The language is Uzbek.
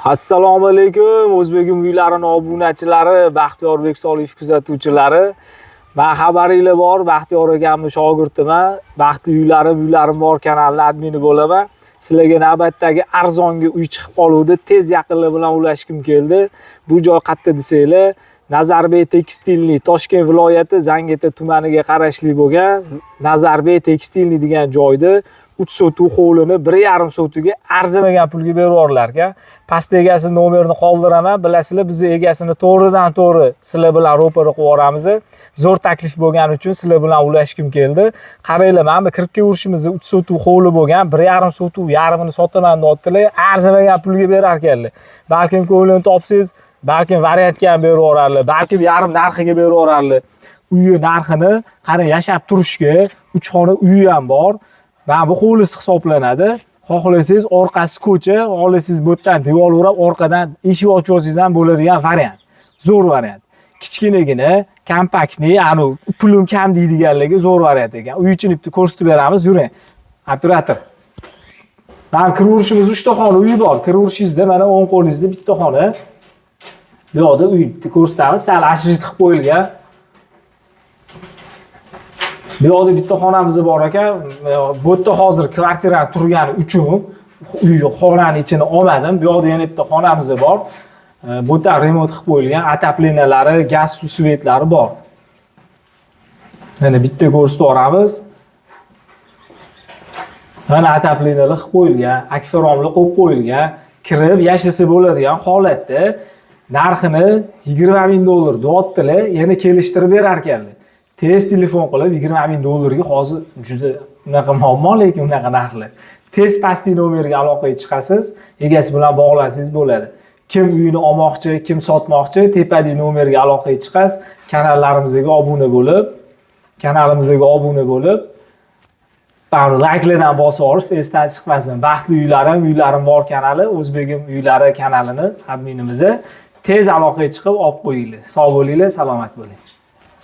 Assalomu alaykum, O'zbegim uylarini obunachilari, Baxtiyorbek Soliyev kuzatuvchilari. Men xabaringlar bor, Baxtiyor akamning shogirdiman. Baxtli uylarim, uylarim bor kanalini admini bo'laman. Sizlarga navbatdagi arzonga uy chiqib qoluvdi. Tez yaqinlar bilan ulashgim keldi. Bu joy qayerda desanglar, Nazarbek Tekstilniy, Toshkent viloyati Zangiota tumaniga qarashli bo'lgan Nazarbek Tekstilniy degan joyda 3 sotuv hovlini 1,5 sotuga arzimagan pulga berib yuborlar ekan. Pastda egasi nomerini qoldiraman. Bilasizlar, biz egasini to'g'ridan to'g'ri sizlar bilan ro'para qilib yuboramiz. Zo'r taklif bo'lgani uchun sizlar bilan ulashgim keldi. Qaranglar, mana bu kirib kelaverishimizda 3 sotuv hovli bo'lgan, 1,5 sotuv yarmini sotaman deyaptilar, arzimagan pulga berar ekanlar. Balkim ko'nglini topsangiz, balkim variantga ham berib yuborarlar, balkim yarim narxiga berib yuborarlar. Uyi narxini qarang, yashab turishga 3 xona uyi ham bor. Mana bu hovlisi hisoblanadi. Xohlasangiz orqasi ko'cha, xohlasangiz bu yerdan devor o'rab orqadan eshik ochib olsangiz ham bo'ladigan variant. Zo'r variant. Kichkinagina, kompaktniy, anu pulim kam deydiganlarga zo'r variant ekan. Uy ichini bitta ko'rsatib beramiz, yuring. Operator. Mana kiraverishimiz 3 ta xona uyi bor. Kiraverishingizda mana o'ng qo'lingizda bitta xona. Bu yoqda uy bitta ko'rsatamiz. Sal освежить qilib qo'yilgan. Bu yoqda bitta xonamiz bor ekan. Bu yerda hozir kvartira turgani uchun uy xonani ichini olmadim. Bu yoqda yana bitta xonamiz bor. Bu yerda remont qilib qo'yilgan, отопления lari, gaz, suv, свет lari bor. Mana bitta ko'rsatib yuboramiz. Mana отопления lar qilib qo'yilgan, akfaromlar qo'yib qo'yilgan. Kirib yashasa bo'ladigan holatda narxini 20 ming dollar deyaptilar, yana kelishtirib berar ekanlar. Tez telefon qilib 20 ming dollarga hozir juda unaqa muammo, lekin unaqa narxlar. Tez pastki nomerga aloqaga chiqasiz, egasi bilan bog'lansangiz bo'ladi. Kim uyini olmoqchi, kim sotmoqchi, tepadagi nomerga aloqaga chiqasiz, kanallarimizga obuna bo'lib, kanalimizga obuna bo'lib, baribir layklardan bosib yuborish esdan chiqmasin. Baxtli uylarim, uylarim bor kanali, O'zbegim uylari kanalini adminimizni tez aloqaga chiqib olib qo'yinglar. Sog' bo'linglar, salomat bo'ling.